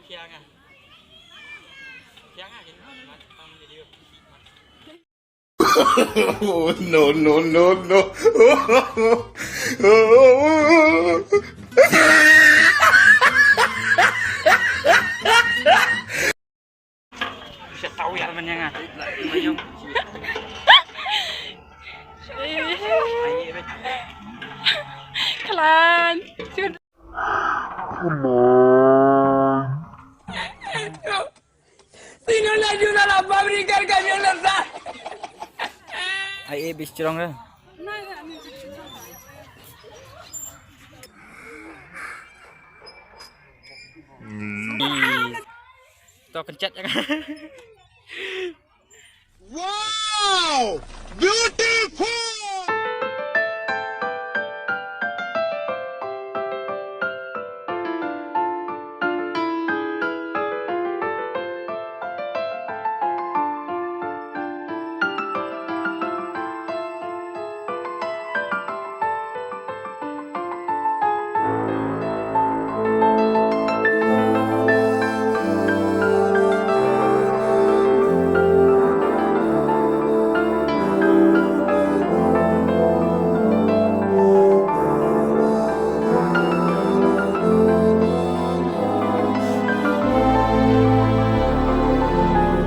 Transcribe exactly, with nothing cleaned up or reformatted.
Kiang ah. Kiang ah, kiang ah. Mat, pam ni dia. Oh, no, no, no, no. Siap tahu ya, teman, yang ah. Klan. Si no la ayuda a la fábrica, el camión la está. Ai, eh, bis chorong eh. To kencet ya kan. Wow! Beautiful!